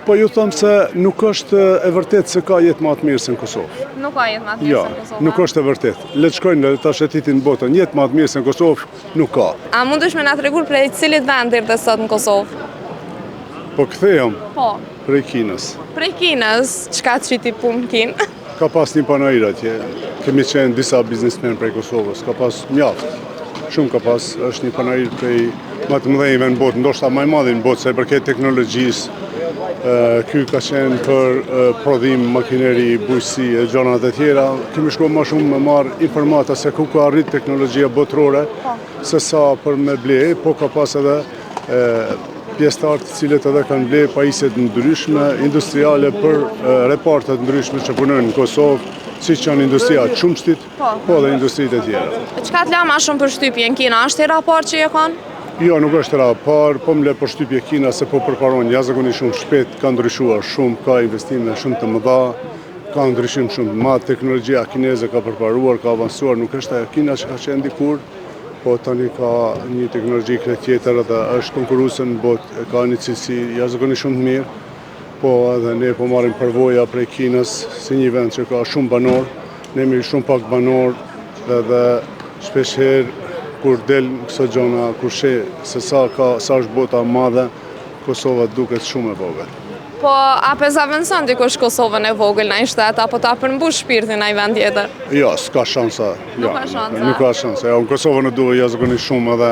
Po ju them se nuk është e vërtetë se ka jetë ma të mirë se në Kosovë. Nuk ka jetë ma të mirë jo, se në Kosovë. Nuk është e vërtetë. Le të shkojnë, le ta shëtitin botën, jetë ma të mirë se në Kosovë nuk ka. A mundesh me na tregu prej cilit vend erdhe sot në Kosovë? Po kthehem. Po. Prej Kinës. Prej Kinës, çka të qiti punë në Kinë? Ka pas një panair atje, kemi qenë disa biznesmen prej Kosovës, ka pas mjaft, shumë ka pas, është një panair prej ma të mëdhenjve në botë, ndoshta ma i madhi në botë, sa i përket teknologjisë, ky ka qenë për prodhim, makineri, bujqësi e gjanat e tjera, kemi shku ma shumë me marrë informata se ku ka arrit teknologjia botërore, po. se sa për me ble, po ka pas edhe pjesëtarë të cilët edhe kanë ble pajisje të ndryshme industriale për reparte të ndryshme që punojnë në Kosovë, siç janë industria e qumështit, po, po dhe industritë e tjera. Çka të la ma shumë përshtypje në Kina? Është hera e parë që je kanë? Jo, nuk është hera e parë, po më le përshtypje Kina se po përparon jashtëzakonisht shumë shpejt, ka ndryshuar shumë, ka investime shumë të mëdha, ka ndryshim shumë të madh, teknologjia kineze ka përparuar, ka avancuar, nuk është ajo Kina që ka qenë dikur, Po tani ka një teknologji krejt tjetër dhe është konkurruese në botë, ka një cilësi jashtëzakonisht shumë të mirë, po edhe ne po marrim përvoja prej Kinës si një vend që ka shumë banorë, ne jemi shumë pak banorë edhe shpeshherë kur del këso gjona, kur sheh se sa ka, sa është bota e madhe, Kosova duket shumë e vogël. Po, a pe zavendëson dikush Kosovën e vogël naj shtet, apo ta përmbush shpirtin naj vend tjetër? Jo, s'ka shansa. Nuk jo, ka shansa. Nuk ka shansa. Jo, në Kosovën e du jashtëzakonisht shumë edhe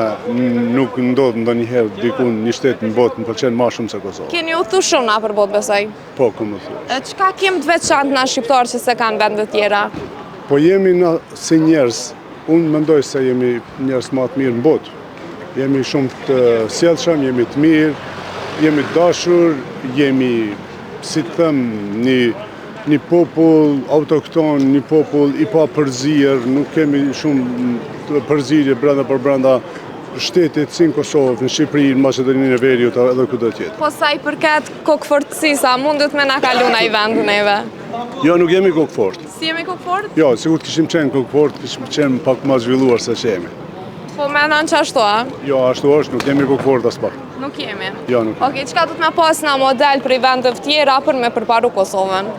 nuk ndodh ndonjëherë diku në një shtet në botë më pëlqen ma shumë se Kosova. Keni udhëtu shumë nëpër botë, besoj? Po, kom udhëtu. E çka kem të veçantë na shqiptarë që s'e kanë vendet tjera? Po jemi na si njerëz, unë mendoj se jemi njerëz ma të mirë në botë. Jemi shumë të sjellshëm, jemi të mirë, jemi të dashur, jemi, si të them, një, një popull autokton, një popull i papërzier, nuk kemi shumë përzierje brenda për brenda shtetit si në Kosovë, në Shqipëri, në Maqedoninë e Veriut edhe kudo tjetër. Po sa i përket kokëfortësisë, a mundet me na kalu naj vend neve? Jo, nuk jemi kokëfortë. S'jemi kokëfortë? Jo, sikur të kishim qenë kokëfortë, kishim qenë pak ma zhvilluar se që jemi. Po menon që ashtu, a? Jo, ashtu është, nuk jemi kokëfortë aspak. Nuk jemi? Jo, nuk jemi. Okej, çka do të me pas na model prej vendeve tjera për me përparu Kosovën?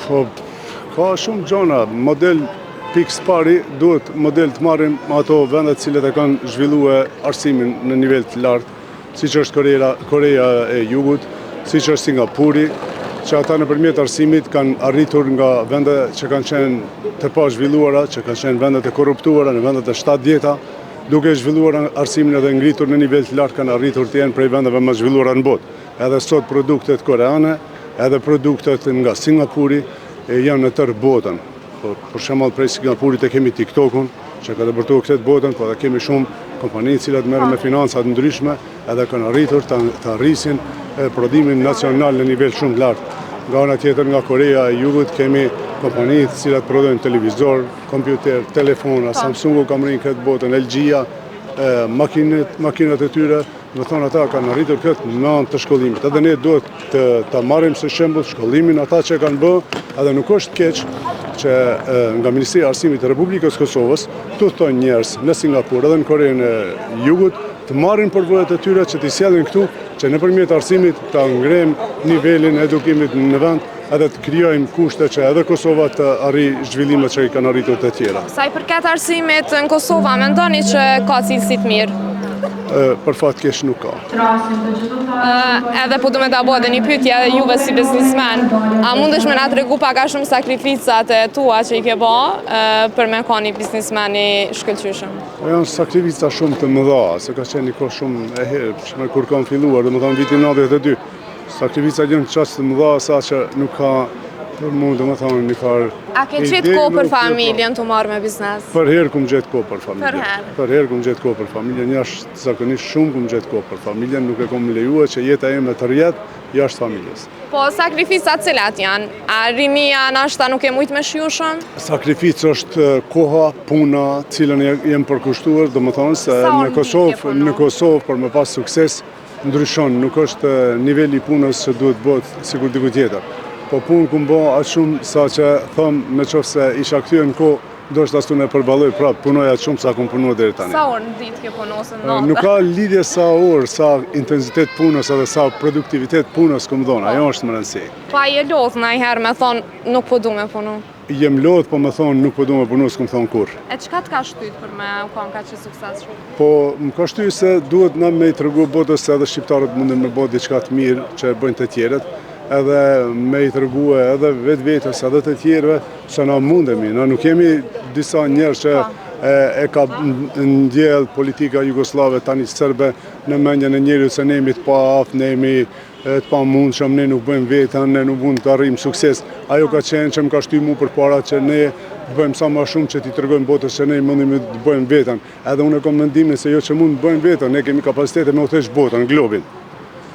Po, ka shumë gjona, model pikë së pari, duhet model të marrim ato vendet të cilat e kanë zhvillue arsimin në nivel të lartë, siç është Koreja, Koreja e Jugut, siç është Singapuri, që ata nëpërmjet arsimit kanë arritur nga vende që kanë qenë të pazhvilluara, që kanë qenë vende të korruptuara në vendet e 70-ta, duke zhvilluar arsimin edhe ngritur në nivel të lartë kanë arritur të jenë prej vendeve më të zhvilluara në botë. Edhe sot produktet koreane, edhe produktet nga Singapuri janë në tërë botën. Po, për shembull prej Singapurit e kemi TikTokun, që ka depërtuar këtë botën, po edhe kemi shumë kompani të cilat merren me financa të ndryshme, edhe kanë arritur ta ta rrisin prodhimin nacional në nivel shumë të lartë. Nga ana tjetër nga Koreja e Jugut kemi kompani të cilat prodhojnë televizor, kompjuter, telefona, po. Samsungu ka mrri këtë botën, LG-ja, makinat, makinat e tyre, Domethonë ata kanë arritur këtë me anë të shkollimit. Edhe ne duhet të, ta marrim si shembull shkollimin ata që kanë bë, edhe nuk është keq që nga Ministria e Arsimit të Republikës Kosovës të udhëtojnë njerëz në Singapur edhe në Korenë e Jugut, të marrin përvojat e tyre që t'i sjellin këtu, që nëpërmjet arsimit ta ngrejmë nivelin e edukimit në vend, edhe të krijojmë kushte që edhe Kosova të arrijë zhvillimet që i kanë arritur të tjera. Sa i përket arsimit në Kosovë, a mendoni që ka cilësi të mirë? Për fat keq nuk ka. Edhe po du me ta bo edhe një pyetje juve si biznismen, a mundesh me na tregu pak a shumë sakrificat e tua që i ke bo për me kanë një biznismen i shkëlqyeshëm? Po janë sakrifica shumë të mëdha, se ka qenë një kohë shumë e hershme kur kam filluar, domethonë vitin 92. Sakrificat janë qaq të mëdha sa që nuk ka për mu, domethonë, një farë... A ke gjetë kohë për familjen tu u marrë me biznes? Përherë kum gjetë kohë për familjen. Përherë? Përherë kum gjetë kohë për familjen, jashtëzakonisht shumë kum gjetë kohë për familjen, nuk e kom lejue që jeta ime të rrjedh jashtë familjes. Po, sakrificat cilat janë? A rinia nashta nuk e mujtë me shiju shumë? Sakrificë është koha, puna, cilën jem përkushtuar, domethonë se në Kosovë, në Kosovë për me pas sukses, ndryshon, nuk është niveli i punës që duhet bëhet sikur diku tjetër. Po punë kum bo aq shumë sa që thom në qoftë se isha kthyer në kohë, Ndoshta s'un e përballoj prapë, punoj aq shumë sa kom punu deri tani. Sa orë në ditë ke punu ose në natë? Nuk ka lidhje sa orë, sa intensitet punës edhe sa produktivitet punës kom dhonë, ajo është me rëndësi. Po a je lodhë najherë me thonë nuk po du me punu? Jem lodhë, po me thonë nuk po du me punu, s'kom thonë kurrë. E çka të ka shtyt për me u konë kaq i suksesshëm? Po, më ka shty se duhet na me i tregu botës se edhe shqiptarët munden me bo diçka të mirë që e bëjnë të tjerët, edhe me i tregu edhe vetvetes edhe të tjerëve se na mundemi, na nuk jemi disa njerëz që po. e, e ka ndjell politika jugosllave tani serbe në mendjen e njeriut se ne jemi të paaftë, ne jemi të pamundshëm, ne nuk bëjmë veten, ne nuk mund të arrijmë sukses. Ajo ka qenë që më ka shty mu përpara që ne të bëjmë sa ma shumë që t'i tregojmë botës se ne mundemi të bëjmë veten. Edhe unë e kam mendimin se jo që mund të bëjmë veten, ne kemi kapacitete me udhëheq botën, globin.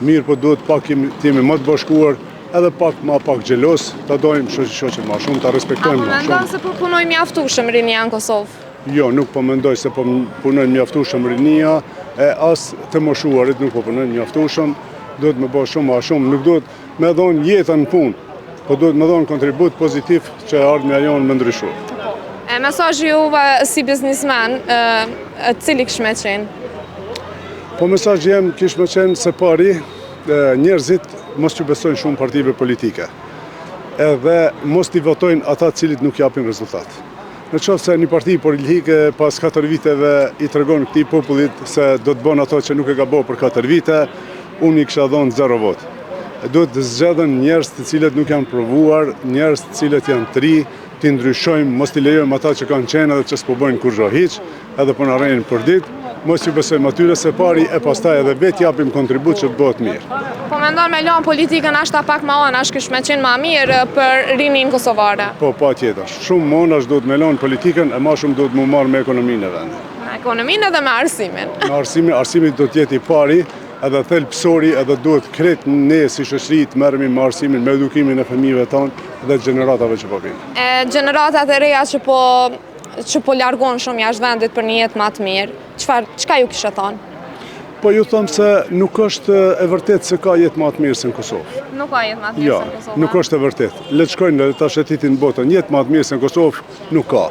Mirë, po duhet pak të jemi më të bashkuar, edhe pak ma pak xheloz, ta dojmë shoqi shoqin ma shumë, ta respektojmë ma shumë. A po mendon se po punojnë mjaftueshëm rinia në Kosovë? Jo, nuk po mendoj se po punojnë mjaftueshëm rinia, e as të moshuarit nuk po punojnë mjaftueshëm, duhet me bo shumë ma shumë, nuk duhet me dhonë jetën në punë, po duhet me dhonë kontribut pozitiv që e ardhmja jonë me ndryshu. E mesazhi juve si biznismen, cili kish me qenë? Po mesazhi jem kish me qenë së pari, njerëzit mos t'ju besojnë shumë partive politike, edhe mos t'i votojnë ata cilit nuk japin rezultat. Në qoftë se një parti politike pas 4 viteve i tregon këtij popullit se do të bon ato që nuk e ka bo për 4 vite, unë i kisha dhonë zero votë. Duhet të zgjedhen njerëz të cilët nuk janë provuar, njerëz të cilët janë të ri, t'i ndryshojmë, mos t'i lejojmë ata që kanë qenë edhe që s'po bëjnë kurgjo hiç, edhe po na rrenin për ditë, mos ju besojmë atyre së pari e pastaj edhe vetë japim kontribut që të bëhet mirë. Po mendon me lanë politikën ashta pak ma anash kish me qenë ma mirë për rininë kosovare? Po, patjetër. Shumë ma anash duhet me lanë politikën e ma shumë duhet m'u marrë me ekonominë e vendit. Me ekonominë edhe me arsimin. Me arsimin, arsimi do të jetë i pari edhe thelbësori edhe duhet krejt ne si shoqëri të merremi me arsimin, me edukimin e fëmijëve tanë dhe gjeneratave që po vijnë. E gjeneratat e reja që po që po largohen shumë jashtë vendit për një jetë ma të mirë, çfarë çka ju kishe thonë? Po ju them se nuk është e vërtetë se ka jetë ma të mirë se në Kosovë. Nuk ka jetë ma të mirë jo, se në Kosovë. Nuk është e vërtetë. Le të shkojnë le ta shëtitin botën, jetë ma të mirë se në Kosovë nuk ka.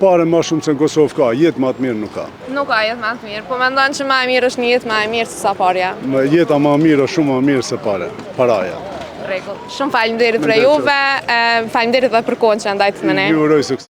Pare ma shumë se në Kosovë ka, jetë ma të mirë nuk ka. Nuk ka jetë ma të mirë, po mendon që ma e mirë është një jetë ma e mirë se sa parja? Jeta ma e mirë është shumë ma e mirë se pare, paraja. Rregull. Shumë faleminderit për juve, faleminderit dhe për kohën që ndajtë me ne. Ju uroj sukses.